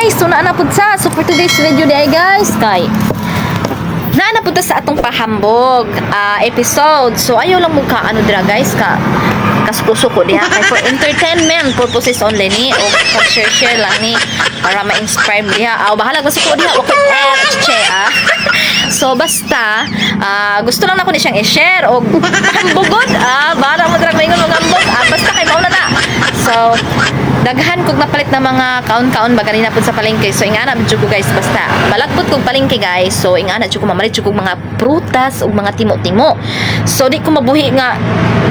Guys, so naa na pud sa. So for today's video di ay, guys, kay naa na pud ta sa atong pahambog episode. So ayaw lang mo ka ano dira, guys, ka kasuko-suko diha kay for entertainment purposes only ni o pag share-share lang ni para ma-inspire mo diha. Aw, bahala ko suko diha, wa ko eh che ah. So basta gusto lang nako ni siyang i-share og pahambogod ah, bahala mo dira maingon og hambog ah, basta kay mauna na. So daghan kog napalit na mga kaon-kaon ba ganina pud sa palengke. So ingana jud ko, guys, basta malagpot kog palengke, guys. So ingana jud ko, mamalit jud kog mga prutas ug mga timo-timo. So di ko mabuhi nga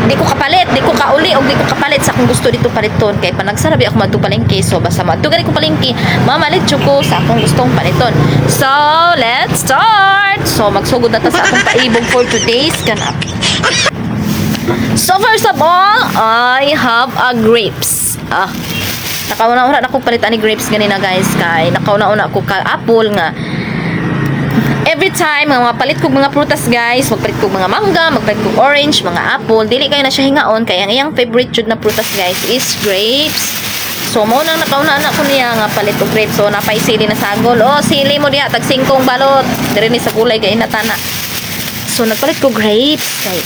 di ko kapalit, di ko kauli og di ko kapalit sa akong gusto dito paliton kay panagsarabi ako madto palengke. So basta madto gani ko palengke, mamalit jud ko sa akong gustong paliton. So let's start. So magsugod na ta sa akong paibog for today's ganap. So first of all, I have a grapes. Ah, nakauna-una na ko palit ani grapes ganina, guys, kay nakauna-una ko ka apple nga every time nga mapalit kog mga prutas, guys, magpalit kog mga mangga, magpalit kog orange, mga apple, dili kayo na siya hingaon kay ang iyang favorite jud na prutas, guys, is grapes. So mo nang nakauna na ko niya nga palit og grapes. So napay sili na sagol. Oh, sili mo diha tag singkong balot. Diri ni sa gulay kay natana. So nagpalit ko grapes kay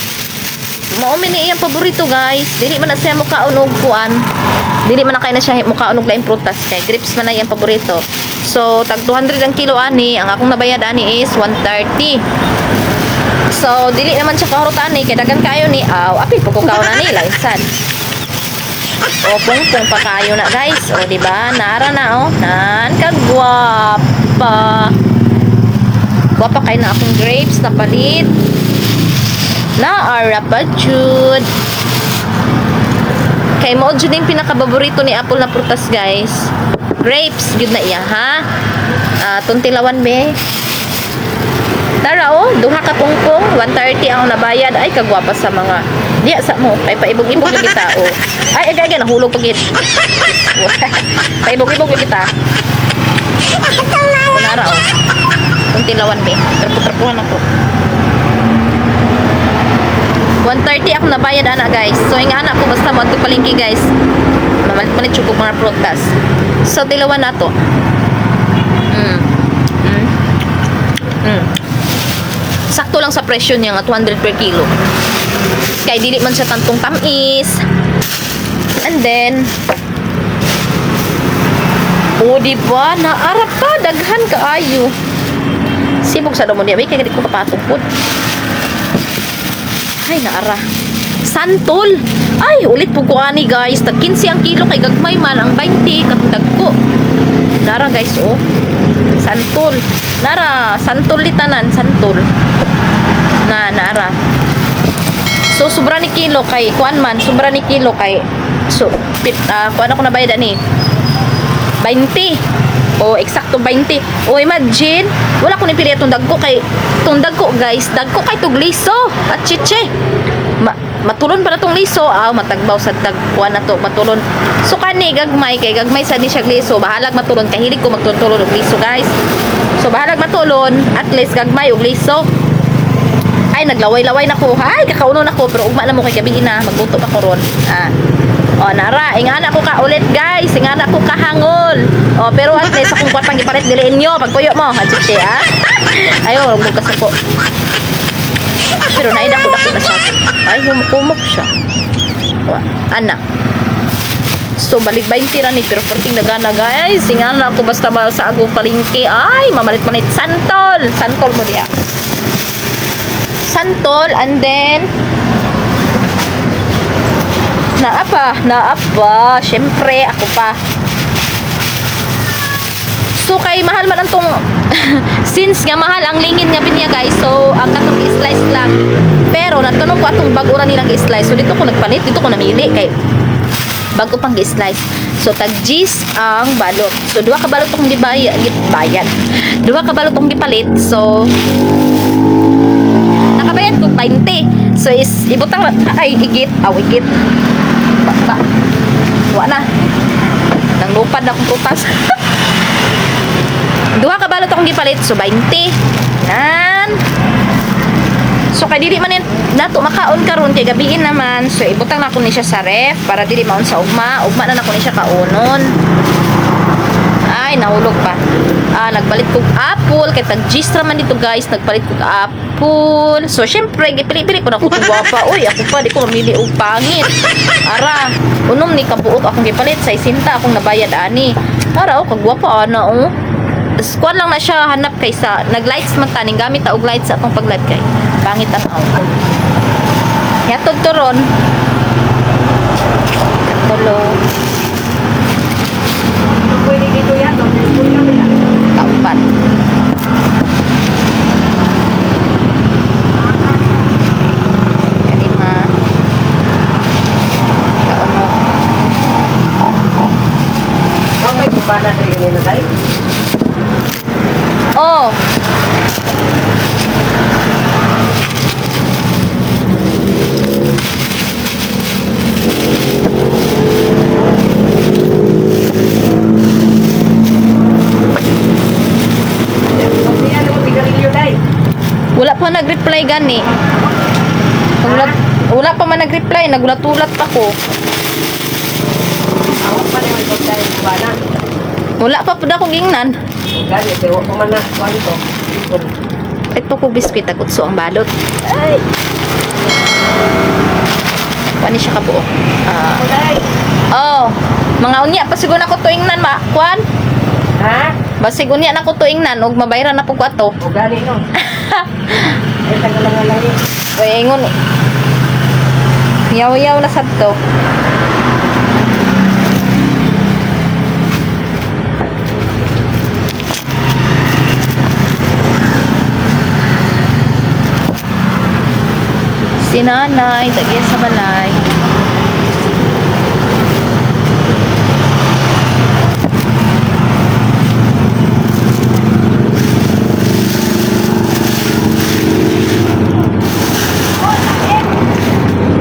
mao mi ni iyang paborito, guys. Dili man na siya mukaon og kuan. Dili man na kay na siya mukaon og laing prutas kay grapes man na iyang paborito. So tag 200 ang kilo ani, ang akong nabayad ani is 130. So dili naman siya kahurot ani kay daghan kayo ni. Aw, apil po ko kaon ani laisan. O pungpong pa kayo na, guys. O di ba? Nara na oh. Nan kagwapa. Gwapa kay na akong grapes na palit. Naara pa jud. Kay mo jud yung pinakapaborito ni Apple na prutas, guys. Grapes jud na iya ha. Ah, tuntilawan be. Tara oh, duha ka pungpong, 130 ang nabayad. Ay, kagwapa sa mga diya sa mo kay paibog-ibog yung kita oh. Ay, ay, ay, nahulog pagit. Paibog-ibog yung kita. Kunara oh. Tuntilawan be. Trapo-trapuhan ako. 130 ako nabayad ana, guys. So yung anak ko basta mo adto palengke, guys. Mamalit-malit jud kog mga prutas. So tilawan nato. Sakto lang sa presyo niya nga 200 per kilo. Kay dili man siya tantong tamis. And then, oh, di ba? Naara pa daghan kaayo. Sibog sa mo diya, kay di ko kapatong pud. Ay, naara. Santol. Ay, ulit po ko ani, guys. Tag 15 ang kilo kay gagmay man ang 20 katong dagko. Nara, guys, oh. Santol. Nara, santol litanan, santol. Na nara. So sobra ni kilo kay kuan man, sobra ni kilo kay so pit, kuan ako nabayad ani. 20. O eksakto 20. O imagine, wala ko ni pili atong dagko kay tong dagko, guys, dagko kay tug liso at chiche. Matulon pa na tong liso, aw matagbaw sa dagkuan na to, matulon. So kani gagmay kay gagmay sa ni siya liso, bahalag matulon kay hilig ko magtulon og liso, guys. So bahalag matulon, at least gagmay og liso. Ay, naglaway-laway na ko. Ay, kakauno na ko. Pero ugma na mo kay gabi na. Magluto pa ko ron. Ah. O, nara. Ingana ko ka ulit, guys. Ingana ko kahangol. O, pero at least akong kwartang ipalit dili inyo. Pagpuyo mo. Hachichi, ah. Ayaw, wag mo kasuko. Pero naida ko dako na siya. Ay, humuk-humuk siya. Wa, anak. So, balik 20 ra ni pero perting nagana, guys. Ingana ako basta ba sa agong palengke. Ay, mamalit-malit. Santol. Santol mo diya. Santol and then naa pa, naa pa. Syempre, ako pa. So kay mahal man ang tong since nga mahal ang lingin nga pinya, guys. So ang katong slice lang. Pero natunog ko atong bago ra nilang slice. So dito ko nagpalit, dito ko namili kay bago pang gi-slice. So tag G's ang balot. So duha ka balot akong gibayad, gibayad. Duha ka balot akong gipalit. So nakabayad ko 20. So is ibutang ay igit, aw igit. Ba, ba. Wa na. Nang lupad na akong prutas. Duha ka balot akong gipalit, so 20. Nan. So kay dili man nato makaon karon kay gabiin naman. So ibutang na ako ni siya sa ref para dili maon sa ugma. Ugma na nako ni siya kaonon. Ay, Ay, nahulog pa. Ah, nagpalit kog apple kay tag gistra man dito, guys, nagpalit kog apple. So syempre gipili-pili ko na ko pa. Uy, ako pa di ko mamili og pangit. Ara, unom ni kabuok akong gipalit sa isinta akong nabayad ani. Ara oh, kagwapa ana oh. Squad lang na siya hanap kaysa nag-lights man taning gamit ta og lights sa atong pag-live kay pangit ang aw. Yatod to ron. Katulo, Pwede dito yan, no? Pwede yan. Kaupat. Kalima. Kauno. Okay, kubana na yun na tayo. Oh! Hindi yan mo sigarilyo tayo. Wala pa nag-reply gani. Wala, wala pa man nag-reply, nagulat-ulat pa ko. Ako pa na yung pagkain kubana. Wala pa pud akong gingnan. Gani, pero ko man na kuan to. Ito ko biskwit agutso ang balot. Ay. Paano siya kabuo? Ah. Tay. Oh, mga unya pa siguro na ko tuingnan ma. Kwan? Ha? Basig unya na ko tuingnan ug mabayran na pud ko ato. O gani no. Ay tagal lang lang yun. Oy, ingon eh. Yaw-yaw na sad to. Si nanay, tagya sa balay.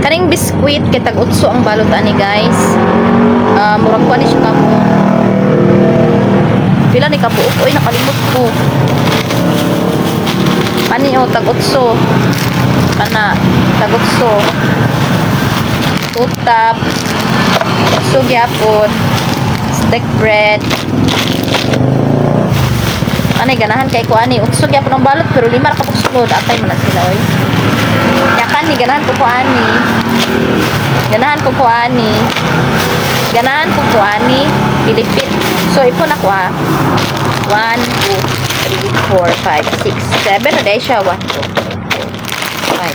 Kaning biskwit kay tag utso ang balot ani, guys. Ah, murag kuan ni siya kamo. Pila ni kabuok? Oy, nakalimot ko. Ani oh, tag utso. Kana tag utso. Tutap. Utso gyapon. Stick bread. Anay ganahan kay ko ani utso gyapon ang balot pero lima ra ka sulod atay man na sila oy. Yakan ni ganahan ko ani. Ganahan ko ani. Ganahan ko ani. Pilipit. So ipon ako ah. 1, 2, 3, 4, 5, 6, 7. O dahil siya. 1, 2, 3, 4, 5.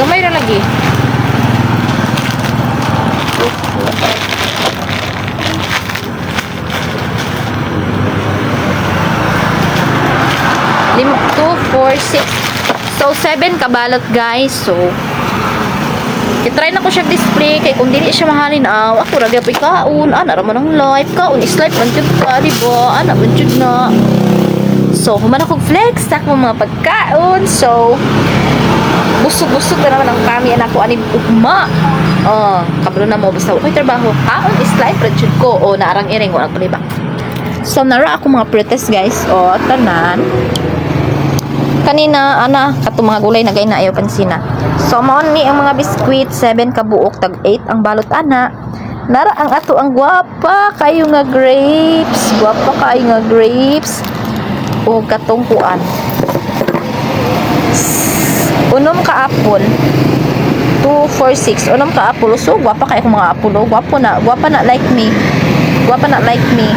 Gamay ra lagi. Lima, 2, 4, 6. So, 7 kabalot, guys. So, i-try na ko siya display kay kung dili siya mahalin aw ako ra gyud kaon ana ra man ang life, kaon is life man jud ka, di ba? Ana man jud na. So human ako flex sa akong mga pagkaon. So busog-busog na naman ang kami anak ko ani ugma. Oh, kabalo na mo basta okay trabaho, kaon is life ra jud ko. O naarang iring wala palibak. So nara ako mga protest, guys. O tanan kanina ana katong mga gulay na gay na ayaw pansina. So mao ni ang mga biskwit, 7 ka buok, tag 8 ang balot ana. Nara ang ato ang gwapa kayo nga grapes, gwapa kayo nga grapes o katong kuan. Unom ka apple. 2 4 6 unom ka apple. So gwapa kayo kung mga apple, oh. Gwapo na, gwapa na like me. Gwapa na like me.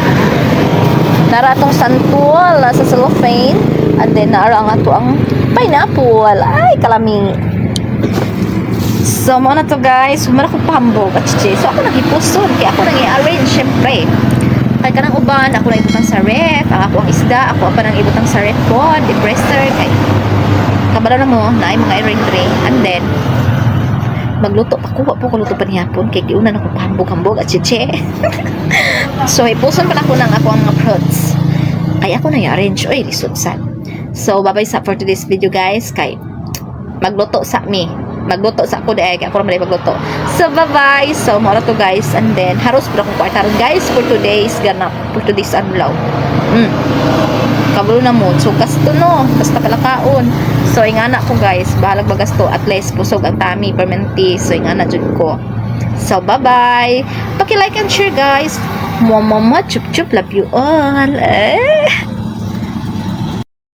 Nara atong santol sa cellophane and then nara ang ato ang pineapple. Ay, kalami. So, mo na to, guys. Humara ko pahambog at chichi. So, ako nang ipuson. Kaya ako nang i-arrange, syempre. Kay kanang uban, ako nang ibutang sa ref. Ang ako ang isda, ako pa nang ibutang sa ref ko. Depressor. Kay, kabalo na mo, na ay mga i-arrange tray. And then, magluto pa ko. Wa po ko luto pa nihapon. Kay giuna na ko pahambog-hambog at chichi. So, ipuson pa na ko ng ako ang mga fruits. Ay, ako na i-arrange. Oy, lisod sad. So, bye-bye sa for today's video, guys. Kay, magluto sa mi. Magluto sa ako dahil kay ako raman magluto. So, bye-bye. So, mora to, guys. And then, haros po akong kwarta ron, guys, for today's ganap. For today's adlaw. Kabalo na mo. So, gasto no. Basta palakaon. So, ingana ko, guys. Bahalag bagasto. At least, busog ang tummy. Permanente. So, ingana jud ko. So, bye-bye. Paki-like and share, guys. Mama, mama, chup chup, love you all. Eh.